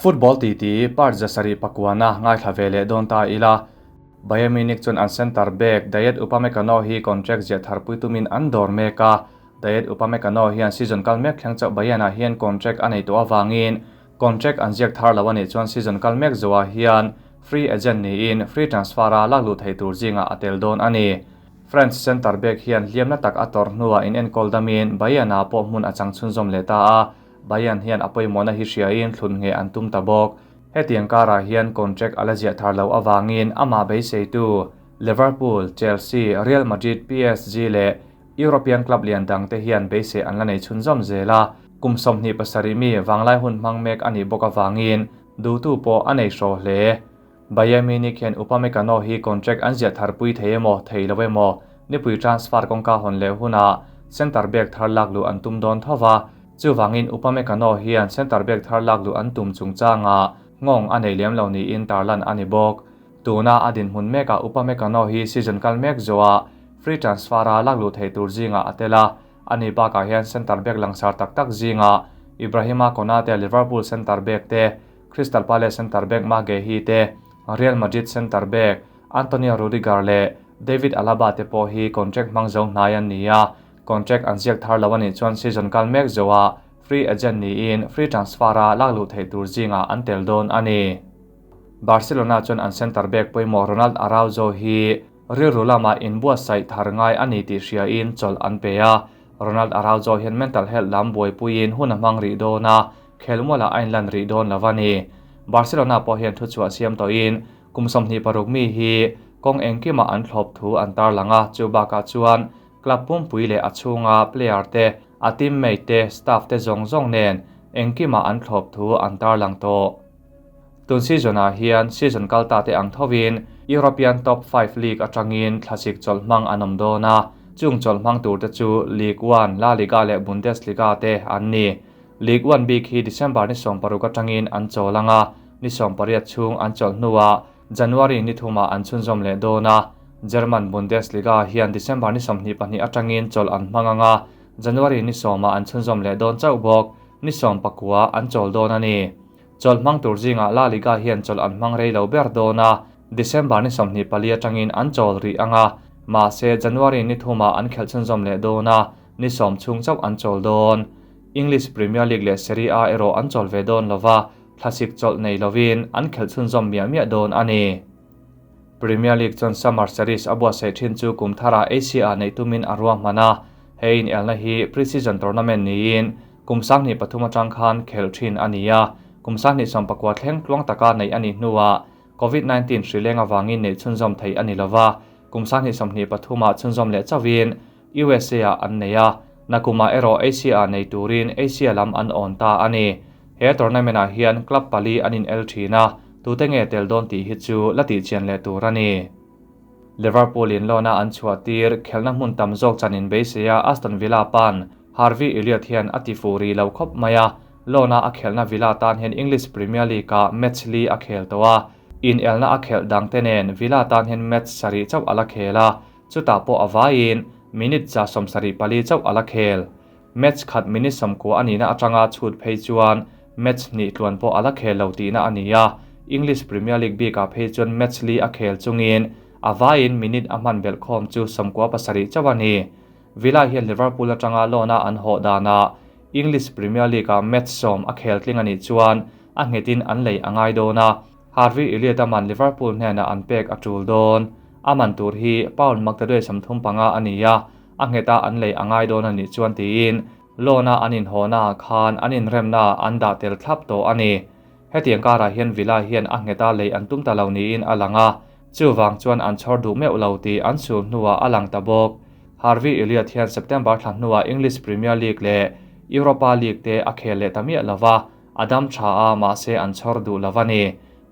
Football titi part 709 ngaithla ve leh dawn ta ila. Bayern Munich chuan an centre back Dayot Upamecano hi contract ziah thar pui tumin an dawr mek a. Dayot Upamecano hian season kal mek thleng chauh Bayern ah hian contract a nei tawh avangin contract an ziak thar lo a nih chuan season kal mek zawhah hian free agent niin free transfer a lakluh thei tur zingah a tel dawn a ni. French centre back hian hliamna tak a tawrh hnuah inenkawl damin Bayern ah pawh hmun a chang chhunzawm leh ta a. Bayern hian a pawimawhna hi hriain thlun ngheh an tum ta bawk. Hetiang karah hian contract a la ziah thar loh avangin amah beiseitu Liverpool, Chelsea, Real Madrid, PSG leh European club lian dangte hian beisei an la nei chhunzawm zel a. Kum 27 mi vanglai hun hmang mek a nih bawk avangin duhtu pawh a nei hraw hle. Bayern Munich hian Upamecano hi contract an ziah thar pui thei emaw, thei lo emaw, nipui transfer kawngka hawn leh hunah centre back thar lak luh an tum dawn tho va. Chuvangin Upamecano hian centre back thar lak luh an tum chungchangah nghawng a nei lem lo niin tarlan a ni bawk. Tuna a dinhmun mekah Upamecano hi season kal mek zawhah free transfer-a lak luh theih tur zingah a tel a. Ani bakah hian centre back langsar tak tak zingah Ibrahima Konate Liverpool centre back te, Crystal Palace centre back Marc Guehi te, Real Madrid centre back Antonio Rudiger leh David Alaba te pawh hi contract hmang zo hnai an ni a, contract an ziak thar lo a nih chuan season kal mek zoah free agent niin free transfer-a lak luh theih tur zingah an tel dawn a ni. Barcelona chuan an centre back pawimawh Ronald Araujo hi rilru lamah inbuatsaih thar ngai a ni tih hriain chawlh an pe a, Ronald Araujo hian mental health lam buaipuiin hun a hmang rih dawn a, khelmualah a inlan rih dawn lo a ni. Barcelona pawh hian thuchhuah siam tawhin kum 26 mi hi kawng engkimah an thlawp thu an tarlang a, chu bakah chuan club pumpui leh a chhunga player te, a teammate te, staff te zawng zawng nen engkimah an thlawp thu an tarlang tawh. Tun season ah hian season kal ta te ang thovin European Top 5 League atangin thlasik chawlh hmang an awm dawn a, chung chawlh hmang tur te chu Ligue 1, La Liga leh Bundesliga te an ni. Ligue 1 bik hi December ni 16 atangin an chawl anga, ni 18 chhung an chawlh hnuah January ni thumah an chhunzawm leh dawn a. German Bundesliga hian December ni 22 atangin chawlh an hmang anga, January ni 10 ah an chhunzawm leh dawn chauh bawk, ni 19 an chawl dawn a ni. Chawlh hmang tur zingah La Liga hian chawlh an hmang rei lo ber dawn a, December ni 24 atangin an chawl rih anga, mahse January ni thumah an khelh chhunzawm leh dawn a, ni 10 chhung chauh an chawl dawn. English Premier League leh Serie A erawh an chawl ve dawn lova, thlasik chawlh nei lovin an khelh chhunzawm miah miah dawn a ni. Premier League chuan Summer Series a buatsaih thin chu kum tharah Asia neih tumin a ruahman a, he inelna hi pre-season tournament niin kum 2003 atang khan khelh thin a ni a, kum 2019 thleng tluang taka neih a nih hnuah COVID-19 hri leng avangin neih chhunzawm theih a ni lova, kum 2023 ah chhunzawm leh chauhin USA ah an nei a, nakumah erawh Asia ah nei turin Asia lam an awn ta a ni. He tournament ah hian club pali an in el thin a, tute nge tel dawn tih hi chu la tih chian leh tur a ni. Liverpool in loan a an chhuah tir khelhna hmun tam zawk chan in beisei a Aston Villa pan Harvey Elliott hian a ti fuh rih lo khawp mai a, loan a a khelhna Villa tan hian English Premier League ah match li a khel tawh a, in elna a khelh dang te nen Villa tan hian match sarih chauh a la khel a, chutah pawh a vaiin minute 74 chauh a la khel. Match khat minute 90 a nihna atanga chhut phei chuan match hnih tluan pawh a la khel lo tihna a ni a, English Premier League bikah phei chuan match li a khel chungin a vaiin minute a hman belh khawm chu 97 chauh a ni. Villa hian Liverpool atanga loan a an hawh danah English Premier League ah match 10 a khel tling a nih chuan a nghetin an lei a ngai dawn a, Harvey Elliott a man Liverpool hnenah an pek a tul dawn. A man tur hi pound maktaduai 35 a ni a, a ngheta an lei a ngai dawn a nih chuan tiin loan a an inhawhna ah khan an inremna an dah tel thlap tawh a ni. Hetiang karah hian Villa hian a ngheta lei an tum ta lo niin a lang a, chuvang chuan an chhawr duh meuh lo tih an sul hnuah a lang ta bawk. Harvey Elliott hian September thla hnuah English Premier League leh Europa League te a khel leh ta miah lova, a dam tha a mahse an chhawr duh lo a ni.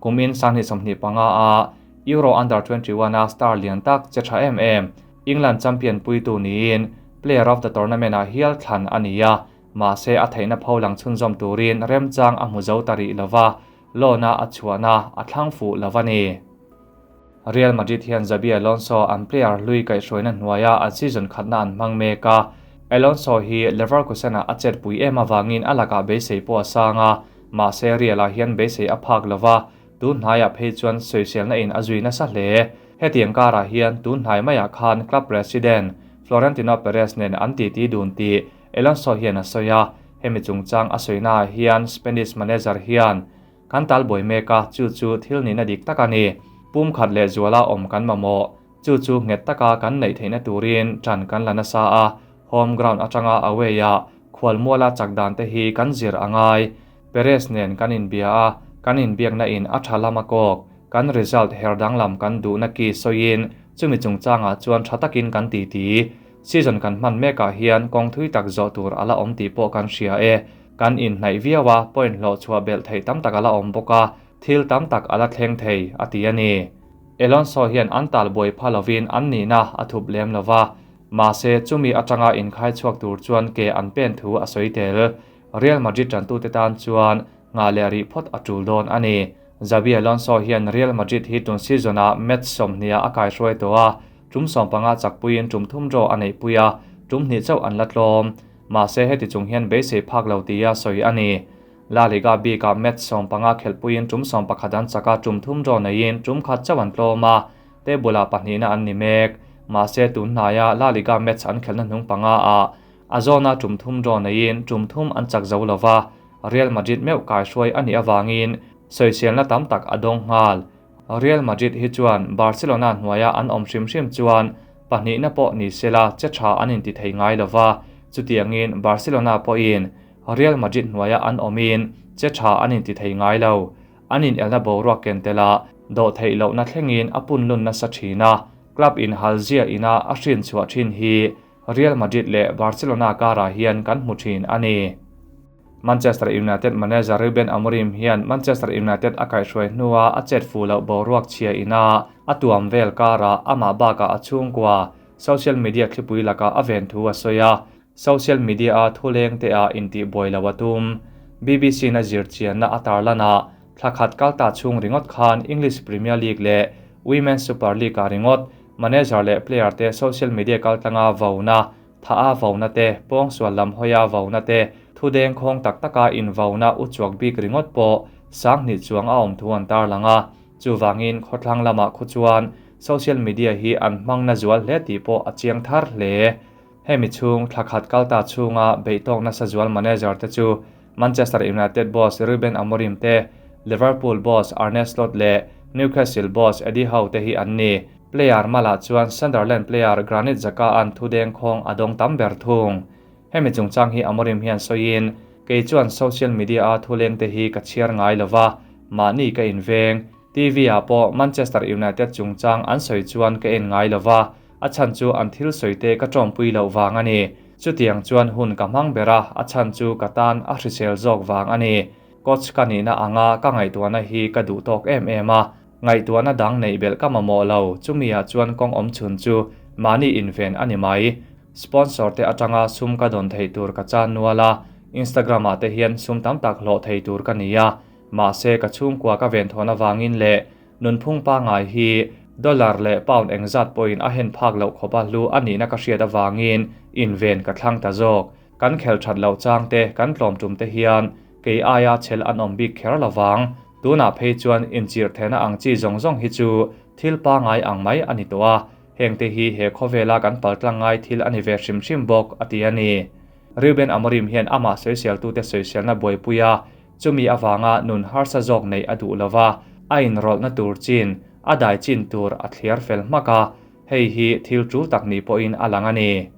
Kumin 2025 a Euro Under 21 a star lian tak che tha em em England champion puitu niin player of the tournament ah hial thlan a ni a, mahse a theihna pho lang chhunzawm turin remchang a hmu zo ta rih lova, loan a a chhuahna a thlang fuh lo a ni. Real Madrid hian Xabi Alonso an player hlui kaihhruaina hnuaia an season khatna an hmang mek a, Alonso hi Leverkusen ah a chet pui em avangin a lakah beisei pawh a sang a, Mahse Real-ah hian beisei a phak lo va, tun hnaiah phei chuan sawiselna in a zui nasa hle. Hetiang karah hian tun hnai maiah khan club president Florentino Perez nen an titi dun tih Alonso hian a sawi a, hemi chungchang a sawinaah hian Spanish manager hian Kan talbuai mek a, chu chu thil nihna dik tak a ni. Pum khat leh zuala awm kan mamawh. Chu chu nghet taka kan neih theihna turin ṭan kan la nasa a, home ground aṭanga away-ah khualmuala chak dan te hi kan zir a ngai. Perez nen kan inbia a, kan inbiakna in a ṭha lam a kawk. Kan result her danglam kan duhna ki sawiin chumi chungchangah chuan ṭha takin kan titi. Season kan hman mekah hian kawng thui tak zawh tur a la awm tih pawh kan hria e. Kan inhnaih viau a, point hlawh chhuah belh theih tam tak a la awm bawk a, thil tam tak a la thleng thei, a ti a ni. Alonso hian an tal buai pha lovin an nihna a thup lem lo va, mahse chumi atanga inkhai chhuak tur chuan ke an pen thu a sawi tel. Real Madrid tantute tan chuan nghah leh rih phawt a tul dawn a ni. Xabi Alonso hian Real Madrid hi tun season-ah match 20 a kaihruai tawh a, tum 15 chakpuiin tum thum draw a neihpui a, tum hnih chauh an la tlawm. Mahse heti chung hian beisei phak lo tia sawi a ni. La Liga bikah match 15 khelhpuiin tum 11 an chak a, tum thum draw neiin tum khat chauh an tlawm a, table-ah pahnihna an ni mek. Mahse tun hnaia La Liga match an khelhna hnung panga ah a zawna tum thum draw neiin tum thum an chak zo lova, Real Madrid meuh kaihruai a nih avangin sawiselna tam tak a dawng nghal. Real Madrid hi chuan Barcelona hnuaia an awm hrim hrim chuan pahnihna pawh ni sela che tha an inti thei ngai lova, chutiangin Barcelona pawhin Real Madrid hnuaia an awmin che tha an inti thei ngai lo. An inelna boruak ken tela dawh theih lohna thlengin a punlun nasa thin a, club in halzia ina a hrin chhuah thin hi Real Madrid leh Barcelona karah hian kan hmu thin a ni. Manchester United manager Ruben Amorim hian Manchester United a kaihhruai hnua a chet fuh loh boruak chhia ina a tuam vel karah amah bakah a chhungkua social media thlipui lakah a ven thu a sawi a, social media-a thuleng te ah intihbuai lo a tum. BBC-na zirchianna a tarlanah thla khat kal ta chhung ringawt khan English Premier League leh Women's Super League-ah ringawt manager leh player te social media kaltlanga vauna Tha a vauna te, pawngsual lam hawi a vauna te, thu deng khawng tak taka invauna u chuak bik ringawt pawh 2000 chuang a awm thu an tarlang a. Chuvangin khawthlang lamah khu chuan social media hi an hmang na zual hle tih pawh a chiang thar hle. Hemi chhung thla khat kal ta chhunga beihtawk nasa zual manager te chu Manchester United boss Ruben Amorim te, Liverpool boss Arne Slot leh Newcastle boss Eddie Howe te hi an ni. Player malah chuan Sunderland player Granit Xhaka-a'n thu dengkhawng a dawng tam ber thung. Hemi chungchang hi Amorim hian sawiin, Kei chuan social media-a thulengte hi ka chhiar ngai lo va, mahni ka inveng. TV-ah pawh Manchester United chungchang an sawi chuan ka en ngai lo va, a chhan chu an thil sawite ka tawmpui loh vang a ni. Chutiang chuan hun ka hmang ber a, a chhan chu ka tan a hrisel zawk vang a ni. Coach ka nihna anga ka ngaihtuahna hi ka duh tawk em em a, Ngaihtuahna dang neih belh ka mamawh lo, chumiah chuan kawng awm chhun chu mahni inven a ni mai. Sponsor te atanga sum ka dawn theih tur ka chan nual a, Instagram ah te hian sum tam tak hlawh thei tur ka ni a, mahse ka chhungkua ka venthawn avangin leh nunphung pangngai hi dollar leh pound engzat pawhin a hen phak loh khawpa hlu a nihna ka hriat avangin inven ka thlang ta zawk. Kan khel that loh chang te, kan tlawm tum te hian kei aia chhel an awm bik kher lovang. Tunah phei chuan inchirhthehna ang chi zawng zawng hi chu thil pangngai ang mai a ni tawh a, hengte hi he khawvela kan paltlang ngai thil a ni ve hrim hrim bawk, a ti a ni. Reuben Amorim hian amah sawiseltute sawiselna buaipui a, chumi avanga nun harsa zawk neih a duh lova, a inrawlhna tur chin, a dai chin tur a thliar fel hmak a, hei hi thil tul tak ni pawhin a lang a ni.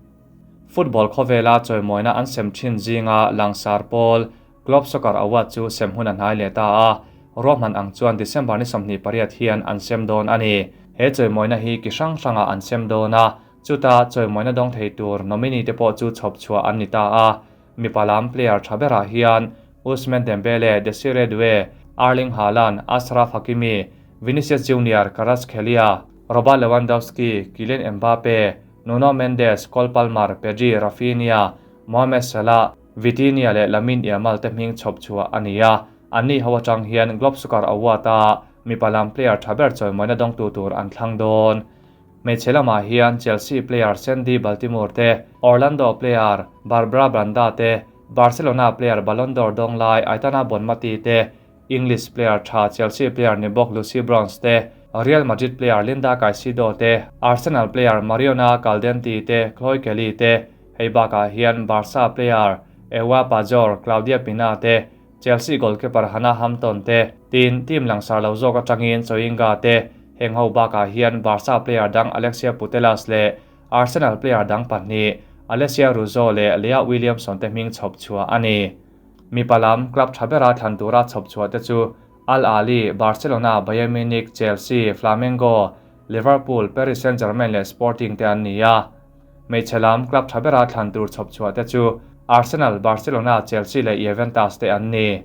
Football khawvela chawimawina an sem thin zinga langsar pawl Globe Soccer Award chu sem hun a hnai leh ta a, ruahman ang chuan December ni 28 hian an sem dawn a ni. He chawimawina hi ki hrang hrangah an sem dawn a, chuta chawimawina dawng thei tur nominee te pawh chu chhawp chhuah an ni ta a. Mipa lam player tha berah hian Ousmane Dembele, Desiree Doué, Erling Haaland, Achraf Hakimi, Vinicius Junior, Kvaratskhelia, Robert Lewandowski, Kylian Mbappe, Nuno Mendes, Cole Palmer, Pedri, Raphinha, Mohamed Salah, Vitinha leh Lamine Yamal te hming chhawp chhuah a ni a, anni ho atang hian Globe Soccer Award-a mipa lam player tha ber chawimawina dawngtu tur an thlang dawn. Hmeichhe lamah hian Chelsea player Sandy Baltimore te, Orlando player Barbra Branda te, Barcelona player Ballon d'Or dawng lai Aitana Bonmati te, English player tha Chelsea player ni bawk Lucy Bronze te, Real Madrid player Linda Caicedo te, Arsenal player Mariona Caldentey te, Chloe Kelly te, hei bakah hian Barca player Ewa Pajor, Claudia Pina te, Chelsea goalkeeper Hannah Hampton te, tin team langsar lo zawk atangin Choinga te, heng ho bakah hian Barca player dang Alexia Putellas leh Arsenal player dang pahnih Alessia Russo leh Leah Williamson te hming chhawp chhuah a ni. Mipa lam club tha bera thlan tura chhawp chhuah te chu Al Ahly, Barcelona, Bayern Munich, Chelsea, Flamengo, Liverpool, Paris Saint-Germain leh Sporting te an ni a. Hmeichhe lam club tha bera thlan tur chhawp chhuah te chu Arsenal, Barcelona, Chelsea leh Juventus te an ni.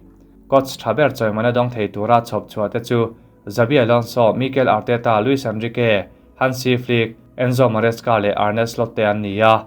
Coach tha ber chawimawna dawng thei tura chhawp chhuah te chu Xabi Alonso, Mikel Arteta, Luis Enrique, Hansi Flick, Enzo Maresca leh Arne Slot te an ni a.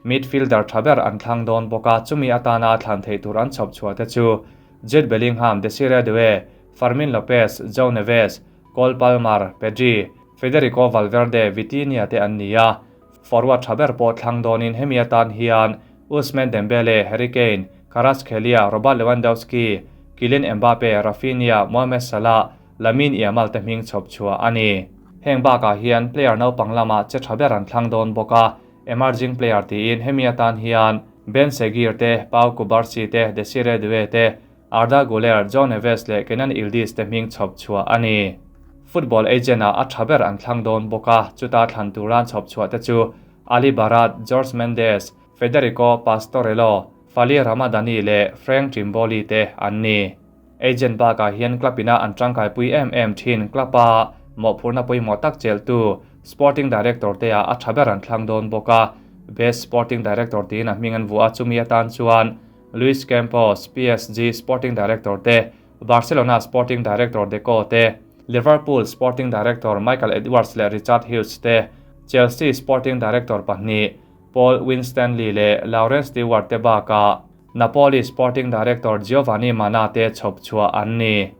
Midfielder tha ber an thlang dawn bawk a, chumi atana thlan theih tur an chhawp chhuah te chu Jude Bellingham, Desiree Doué, Fermin Lopez, João Neves, Cole Palmer, Pedri, Federico Valverde, Vitinha te an ni a. Forward tha ber pawh thlang dawnin hemi atan hian Ousmane Dembele, Harry Kane, Kvaratskhelia, Robert Lewandowski, Kylian Mbappe, Raphinha, Mohamed Salah, Lamine Yamal te hming chhawp chhuah a ni. Heng bakah hian player naupang lamah che tha ber an thlang dawn bawk a, emerging player tiin hemi atan hian Ben Seghir te, Pau Cubarsi te, Desiree Doué te, Arda Guler, João Neves leh Kenan Yildiz te hming chhawp chhuah a ni. Football agent ah a tha ber an thlang dawn bawk a, chuta thlan tura chhawp chhuah te chu Ali Barat, Jorge Mendes, Federico Pastorello, Fali Ramadani leh Frank Trimboli te an ni. Agent bakah hian club ina an tangkaipui em em thin club a mawhphurhna pawimawh tak chelhtu Sporting Director te ah a tha ber an thlang dawn bawk a, Best Sporting Director tiin a hming an vuah a, chumi atan chuan Luis Campos, PSG Sporting Director te, Barcelona Sporting Director Deco te, Liverpool Sporting Director Michael Edwards leh Richard Hughes te, Chelsea Sporting Director pahnih Paul Winstanley leh Laurence Stewart te bakah Napoli Sporting Director Giovanni Manna te chhawp chhuah an ni.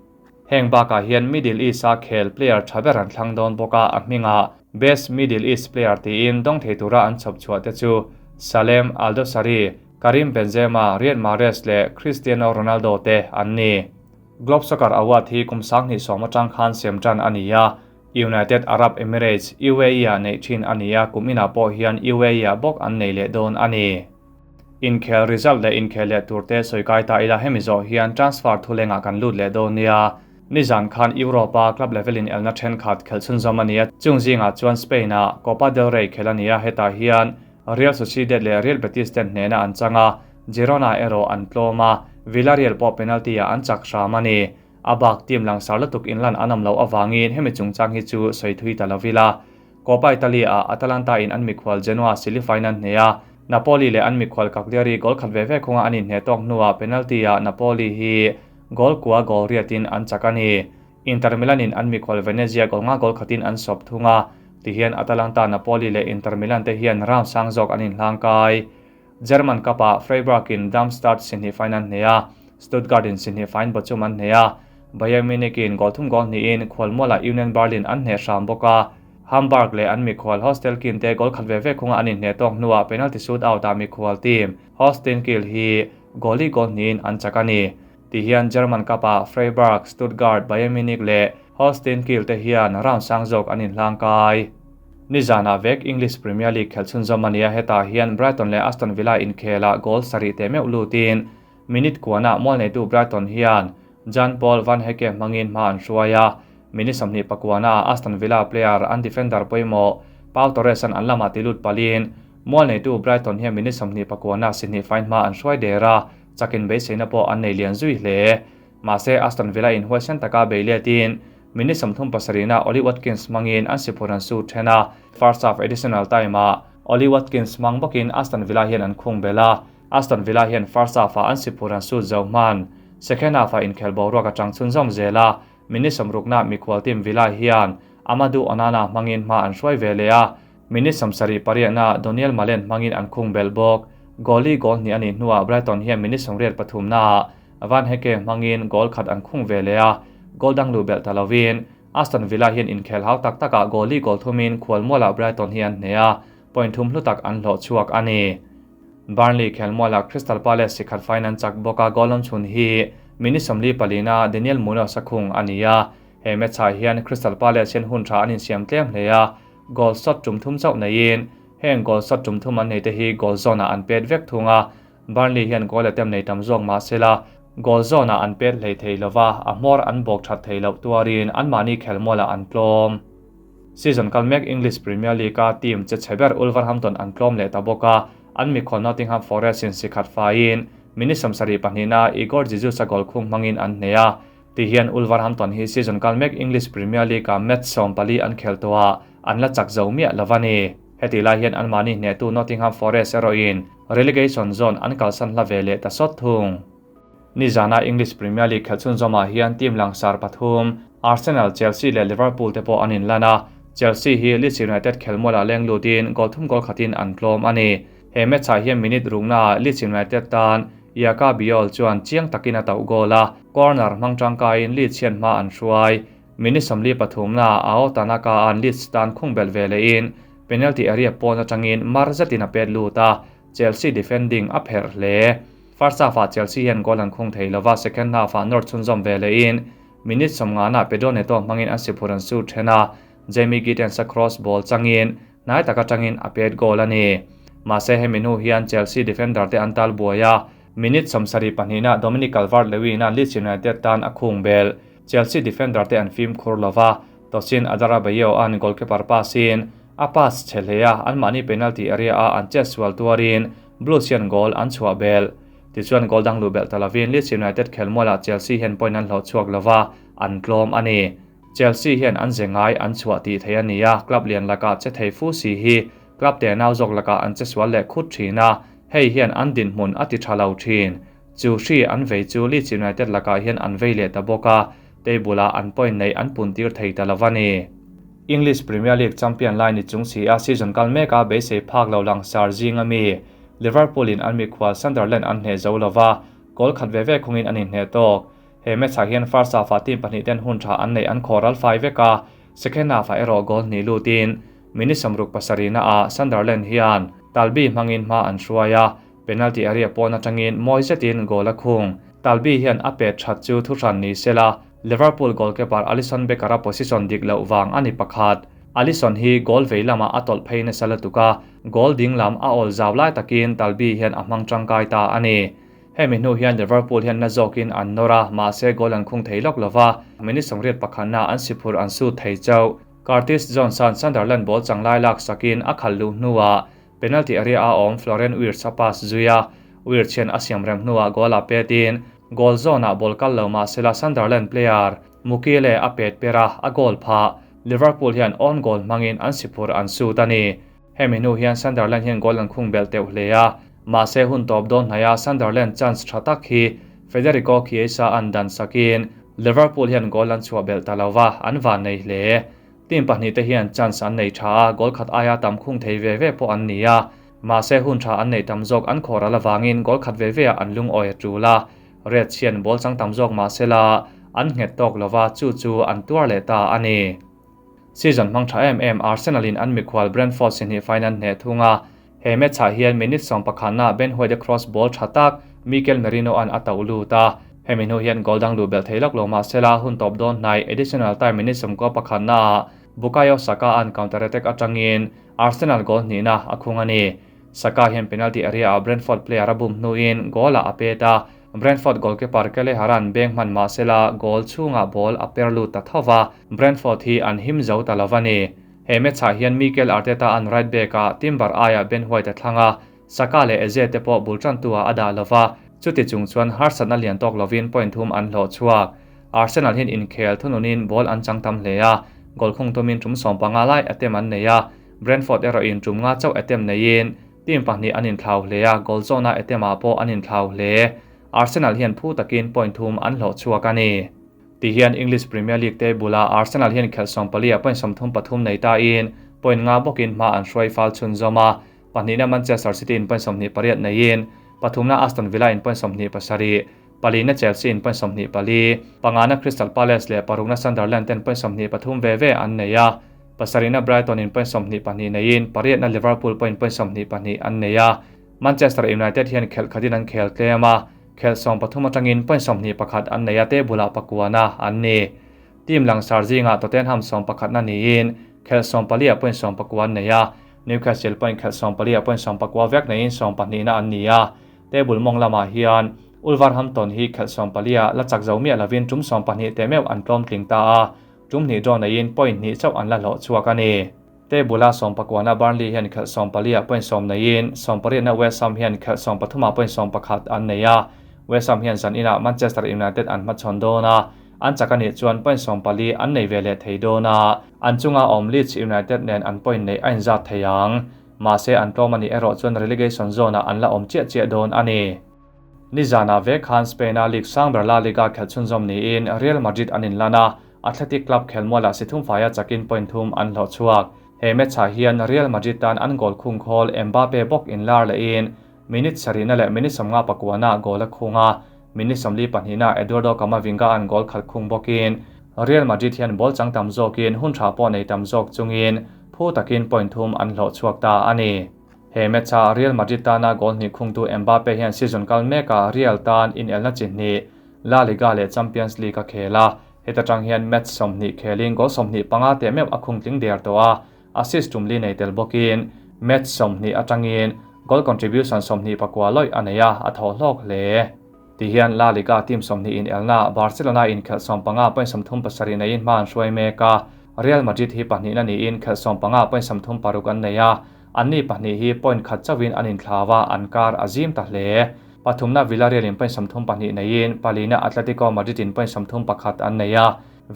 Heng bakah hian Middle East-a khel player tha ber an thlang dawn bawk a, a hmingah Best Middle East Player tiin dawng thei tura an chhawp chhuah te chu Salem Aldosari, Karim Benzema, Riyad Mahrez leh Cristiano Ronaldo te an ni. Globe Soccer Award hi kum 2010 atang khan siam tan a ni a, United Arab Emirates, UAE, ah neih thin a ni a, kum inah pawh hian UAE ah bawk an nei leh dawn a ni. Inkhel result leh inkhel leh tur te sawi kai ta ila hemi zawh hian transfer thulengah kan lut leh dawn nia. Nizan khan Europe-a club level in elna thenkhat khelh chhunzawm a ni a, chung zingah chuan Spain-ah Copa del Rey khelh a ni a, hetah hian Real Sociedad leh Real Betis ten hnehna an chang a, Girona erawh an tlawm a, Villarreal pawh penalty-ah an chak hram a ni. A bak team langsar lutuk inlan an awm loh avangin hemi chungchang hi chu sawi thui ta lo ila. Coppa Italia-ah Atalanta-in an mikhual Genoa silifain an hneh a, Napoli leh an mikhual Cagliari goal khat ve ve khunga an inhneh tawk hnuah penalty-ah Napoli hi goal kua goal riatin an chak a ni. Inter Milan-in an mikhual Venezia goal nga goal khatin an sawp thung a, tihian Atalanta, Napoli leh Inter Milan te hian round sang zawk an inhlang kai. German Cup-ah Freiburg-in Darmstadt sihnih fain an hneh a, Stuttgart-in sihnih fain Bochum an hneh a, Bayern Munich-in goal thum goal hnihin khualmualah Union Berlin an hneh hram bawk a, Hamburg leh an mikhual Holstein te goal khat ve ve khunga an inhneh tawk hnuah penalty shootout-ah mikhual team Holstein Kiel hi goal-i goal hnihin an chak a ni. Tihian German Cup-ah Freiburg, Stuttgart, Bayern Munich leh Holstein Kiel te hian round sang zawk an inhlang kai. Nizanah vek English Premier League khelh chhunzawm a ni a, hetah hian Brighton leh Aston Villa inkhelah goal sarih teh meuh lutin minute kuanah mualneitu Brighton hian Jan Paul van Hecke hmangin hma an hruai a, minute 29 ah Aston Villa player an defender pawimawh Pau Torres-a'n an lamah ti lut palin mualneitu Brighton hian minute 29 ah sihnih fain hma an hruai der a, chakin beiseina pawh an nei lian zui hle. Mahse Aston Villa in huaisen taka bei letin minute 37 ah Ollie Watkins hmangin an siphur an su then a, first half additional time ah Ollie Watkins hmang bawkin Aston Villa hian an khung belh a, Aston Villa hian first half ah an siphur an sut zo hman. Second half ah inkhel boruak a chang chhunzawm zel a, minute 60 ah mikhual team Villa hian Amadou Onana hmangin hma an hruai ve leh a, minute 78 ah Donyell Malen hmangin an khung belh bawk. Goal-i goal hnih a nih hnuah Brighton hian minute 83 ah Van Hecke hmangin goal khat an khung ve leh a, goal dang luh belh ta lovin Aston Villa hian inkhel hau tak takah goal-i goal thumin khualmualah Brighton hi an hneh a, point thum hlu tak an hlawh chhuak a ni. Burnley khelmualah Crystal Palace sikhat faiin an chak bawk a, goal awmchhun hi minute 44 na Daniel Munoz a khung a ni a. He match-ah hian Crystal Palace hian hun tha an insiam tlem hle a, goal shot tum thum chauh neiin heng goal shot tum thum an nei te hi goal zone-ah an pet vek thung a. Burnley hian goal attempt nei tam zawk mah sela, goal zone-ah an pet hlei thei lova, a hmawr an bawk that thei loh tuarin anmahni khelmualah an tlawm. Season kal mek English Premier League-a team che chhe ber Wolverhampton an tlawm leh ta bawk a, an mikhual Nottingham Forest in sikhat faiin minute 72 na Igor Jesus-a goal khung hmangin an hneh a. Ti hian Wolverhampton hi season kal mek English Premier League-a match 14 an khel tawh a, an la chak zo miah lo a ni. Heti lai hian anmahni hnehtu Nottingham Forest erawhin relegation zone an kalsan hla ve leh ta sawt thung. Nizana English Premier League khelh chhunzawmah hian team langsar pathum Arsenal, Chelsea leh Liverpool te pawh an inlan a. Chelsea hi Leeds United khelmualah leng lutin goal thum goal khatin an tlawm a ni. He match-ah hian minute ruknaah Leeds United tan Jaka Bijol chuan chiang takin a tauh goal a, corner hmang tangkaiin Leeds hian hma an hruai. Minute 43 na Ao Tanaka an Leeds tan khung bel ve lehin penalty area pawn atangin mar zetin a pet lut a, Chelsea defending a pherh hle. First half-ah Chelsea hian goal an khung thei lova, second half-ah nawr chhunzawm ve lehin minute 50 na Pedro Neto hmangin an siphur an su then a, Jamie Gittens a cross ball changin hnai taka tangin a pet goal a ni. Mahse hemi hnu hian Chelsea defender te an tal buai a, minute 72 na Dominic Calvert-Lewin a Leeds United tan a khung bel. Chelsea defender te an fim khur lova, Tosin Adarabioyo an goalkeeper passin a pass chhe hle a, anmahni penalty area a an chet sual tuarin Blues hian goal an chhuah bel. Tichuan goal dang lu bel talovin Leeds United khelmualah Chelsea hian point an hlawh chhuak lova, an tlawm a ni. Chelsea hian an zengai an chhuah tih thei a ni a, club lian lakah che thei fu si hi club te nau zawk lakah an che sual leh khut thin a, hei hian an dinhmun a ti tha lo thin. Chu hri an vei chu Leeds United lakah hian an vei leh ta bawk a, table-ah an point nei an pun tir thei ta lova ni. English Premier League champion lai ni chung si a season kal mek a beisei phak lo langsar zing ami Liverpool in an mikhual Sunderland an hneh zo lova, goal khat ve ve khungin an inhneh tawk. He match-ah hian first half-ah team pahnih ten hun tha an nei an khawral fai vek a, second half-ah erawh goal hnih lutin minute 67 na ah Sunderland hian Talbi hmangin hma an hruai a, penalty area pawn atangin mawi zetin goal a khung. Talbi hian a pet that chu thuhran ni sela, Liverpool goalkeeper Alisson Becker a position dik loh vang a ni pakhat. Alisson hi goal vei lamah a tawlh phei nasa lutuk a, goal ding lam a awl zau lai takin Talbi hian a hmang tangkai ta a ni. Hemi hnu hian Liverpool hian na zawkin an nawr a, mahse goal an khung thei lawk lova, minute 81 na an siphur an su thei chauh. Curtis Jones an Sunderland ball changlai lak sakin a khal lu hnuah penalty area a awm Florian Wirtz a pass zui a, Wirtz hian a siam rem hnuah goal a petin goal zone-ah ball kal lo mahsela Sunderland player Mukiele a pet per a, a goal pha. Liverpool hian own goal hmangin an siphur an sut a ni. Hemi hnu hian Sunderland hian goal an khung bel teuh hle a, mahse hun tawp dawn hnaia Sunderland chance tha tak hi Federico Chiesa an dan sakin Liverpool hian goal an chhuah bel ta lova, an van nei hle. Team pahnih te hian chance an nei tha a, goal khat aia tam khung thei ve ve pawh an ni a, mahse hun tha an nei tam zawk an khawr ala wangin goal khat ve ve a an lung awi a tul a. Reds hian ball chang tam zawk mahsela an nghet tawk lova, chu chu an tuar leh ta a ni. Season hmang tha em em Arsenal in an mikhual Brentford si hnih final hneh thunga. He match-ah hian minute 11 na Ben White cross ball tha tak Mikel Merino an a tauh lut a. Hemi hnu hian goal dang lu bel thei lawk lo mahsela hun tawp dawn hnai additional time minute 91 na Bukayo Saka an counter attack atangin Arsenal goal hnih na a khung a ni. Saka hian penalty area a Brentford player a bum hnuin goal a pet a, Brentford goalkeeper Kelleher an beng hman mahsela goal chhungah ball a per lut ta thova, Brentford hi an him zo ta lova ni. He match-ah hian Mikel Arteta an right back a Timber aia Ben White a thlanga, Saka leh Eze te pawh bul tan tu a ada lova, chuti chung chuan harsatna lian tawk lovin point thum an hlawh chhuak. Arsenal hian inkhel thununin ball an chang tam hle a, goal khung tumin tum 15 lai attempt an nei a, Brentford erawhin tum nga chauh attempt neiin team pahnih an inthlau hle a, goal zawna attempt ah pawh an inthlau hle. Arsenal hian phu takin point thum an hlawh chhuak a ni. Ti hian English Premier League table a Arsenal hian khelh 14 a point 33 nei ta in point nga bawkin hma an hruai fal chhun zawm a, pahnihna Manchester City in point 28 neiin pathumna Aston Villa in point 27, palina Chelsea in point 24, pangana Crystal Palace leh parukna Sunderland ten point 23 ve ve an nei a, pasarihna Brighton in point 22 neiin pariatna Liverpool point point 22 an nei a. Manchester United hian khelh khatin an khel tlem a, khelh 13 atangin point 21 an nei a, table ah pakuana an ni. Team langsar zingah Tottenham 11 na niin khelh 14 ah point 19 an nei a, Newcastle point khelh 14 ah point 19 vek neiin 12 na an ni a. Table mawng lamah hian Wolverhampton hi khelh 14 ah la chak zo miah lovin tum 12 te meuh an tlawm tling ta a, tum hnih draw neiin point hnih chauh an la hlawh chhuak a ni. Table a 19 na Burnley hian khelh 14 ah point 10 neiin 18 na West Ham hian khelh 13 ah point 11 an nei a. West Ham hian zan inah Manchester United an hmachhawn dawn a, an chak a nih chuan point 14 an nei ve leh thei dawn a, an chunga awm Leeds United nen an point neih a inzat thei ang. Mahse an tlawm a nih erawh chuan relegation zone ah an la awm chiah chiah dawn a ni. Nizanah ve khan Spain-a league sang ber La Liga khelh chhunzawm niin Real Madrid an inlan a, Athletic Club khelmualah si thum faia chakin point thum an hlawh chhuak. He match-ah hian Real Madrid tan an goal khung khawl Mbappe bawk inlar lehin minute sarihna leh minute 59 ah goal a khung a, minute 42 ah Eduardo Camavinga an goal khalh khung bawkin Real Madrid hian ball chang tam zawkin hun tha pawh nei tam zawk chungin phu takin point thum an hlawh chhuak ta a ni. He match-ah Real Madrid tana goal hnih khungtu Mbappe hian season kal mekah Real tan inelna chi hnih La Liga leh Champions League a khel a, heta tang hian match 20 khelin goal 25 teh meuh a khung tling der tawh a, assist tum li nei tel bawkin match 20 atangin goal contribution 29 lawih a nei a, a thaw hlawk hle. Ti hian La Liga team 20 inelna Barcelona inkhelh 15 point 37 neiin hma an hruai mek a, Real Madrid hi pahnihna niin khelh 15 point 36 an nei a, anni pahnih hi point khat chauhin an inthlawa an kar a zim ta hle. Pathumna Villarreal in point 32 neiin palina Atletico Madrid in point 31 an nei a,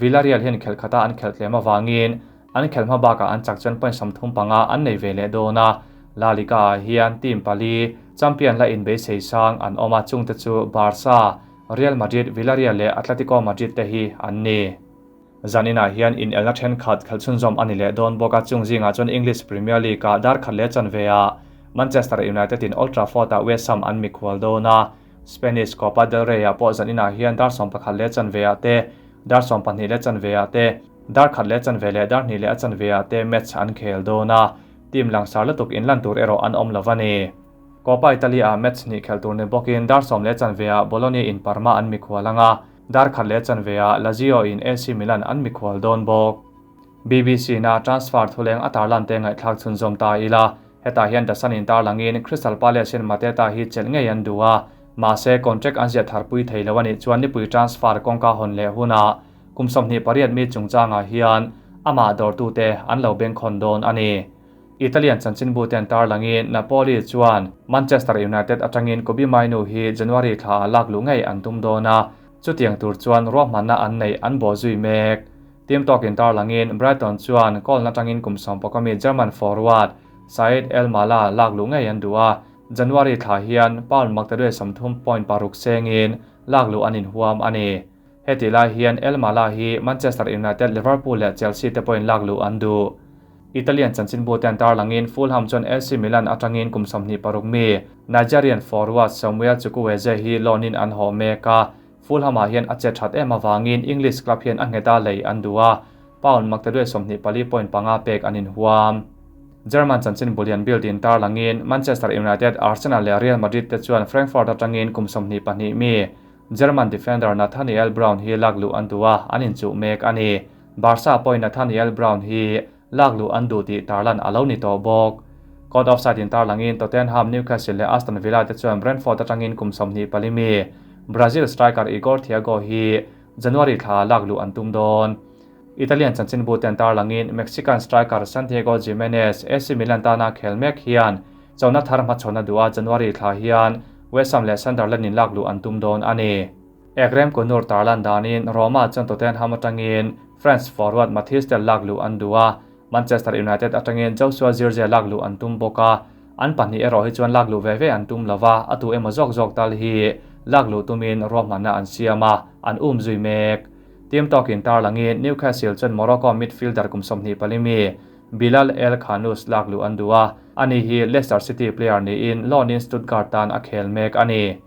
Villarreal hian khelh khata an khelh tlem awangin an khelh hma bakah an chak chuan point 35 an nei ve leh dawn a. La Liga ah hian team pali champion la inbeisei sang an awm a, chungte chu Barca, Real Madrid, Villarreal leh Atletico Madrid te hi an ni. Zaninah hian inelna thenkhat khelh chhunzawm a ni leh dawn bawk a, chung zingah chuan English Premier League ah dar khat leh chanve ah Manchester United in Old Trafford ah West Ham an mikhual dawn a, Spanish Copa del Rey ah pawh zaninah hian dar 11 leh chanve ah te, dar 12 leh chanve ah te, dar khat leh chanve leh dar hnih leh a chanve ah te match an khel dawn a, team langsar lutuk inlan tur erawh an awm lo a ni. Coppa Italia ah match hnih khel tur ni bawkin dar 10 leh chanve ah Bologna in Parma an mikhual anga, dar khat leh chanve ah Lazio in AC Milan an mikhual dawn bawk. BBC na transfer thuleng a tarlan te ngaihthlak chhunzawm ta ila, hetah hian The Sun in tarlangin Crystal Palace in Mateta hi chelh ngei an duh a, mahse contract an ziah tharpui thei lo a nih chuan nipui transfer kawngka hawn leh hunah kum 28 mi chungchangah hian amah dawrtute an lo bengkhawn dawn a ni. Italian chanchinbu ten tarlangin Napoli chuan Manchester United atangin Kobbie Mainoo hi January thla ah lak luh ngei an tum dawn a, chutiang tur chuan ruahmanna an neih an bawh zui mek. Team talk in tarlangin Brighton chuan Köln atangin kum 16 mi German forward Said El Mala lak luh ngei an duh a, January thla hian pound maktaduai 30.6 sengin lak luh an inhuam a ni. Heti lai hian El Mala hi Manchester United, Liverpool leh Chelsea te pawhin lak luh an duh. Italian chanchinbu ten tarlangin Fulham chuan AC Milan atangin kum 26 mi Nigerian forward Samuel Chukwueze hi loan in an haw mek a, Fulham ah hian a che that em awangin English club hian a ngheta lei an duh a, pound maktaduai 24.5 pek an inhuam. German chanchinbu lian Bild in tarlangin Manchester United, Arsenal leh Real Madrid te chuan Frankfurt atangin kum 22 mi German defender Nathaniel Brown hi lak luh an duh a, an inchuh mek a ni. Barca pawhin Nathaniel Brown hi lak luh an duh tih tarlan a lo ni tawh bawk. Caught offside in tarlangin Tottenham, Newcastle leh Aston Villa te chuan Brentford atangin kum 24 mi Brazil striker Igor Thiago hi January thla lak luh an tum dawn. Italian chanchinbu ten tarlangin Mexican striker Santiago Gimenez AC Milan tana khel mek hian chona thar hmachhawn a duh a, January thla hian West Ham leh Sunderland in lak luh an tum dawn a ni. Ekrem Konur tarlan danin Roma chuan Tottenham atangin France forward Mathys Tel lak luh an duh a, Manchester United atangin Joshua Zirkzee lak luh an tum bawk a, an pahnih erawh hi chuan lak luh ve ve an tum lova, a tu emaw zawk zawk tal hi lak luh tumin ruahmanna an siam a, an um zui mek. Team talk in tarlangin Newcastle chuan Morocco midfielder kum 24 mi Bilal El Khannouss lak luh an duh a, ani hi Leicester City player niin loan in Stuttgart tan a khel mek a ni.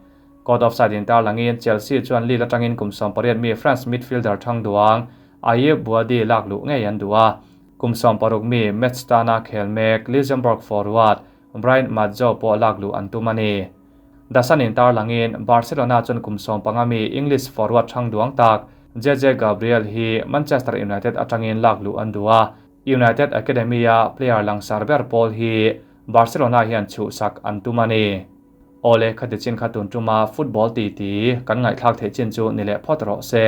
Caught offside in tarlangin Chelsea chuan Lille atangin kum 18 mi France midfielder thang duang Ayyoub Bouaddi lak luh ngei an duh a, kum 16 mi Metz tana khel mek Luxembourg forward Brian Madjo pawh lak luh an tum a ni. The Sun in tarlangin Barcelona chuan kum 15 mi English forward thang duang tak JJ Gabriel hi Manchester United atangin lak luh an duh a, United Academy-a player langsar ber pawl hi Barcelona hian chhuhsak an tum a ni. Awle, khati chin kha tun tuma football titi kan ngaihthlak theih chin chu ni leh phawt rawh se.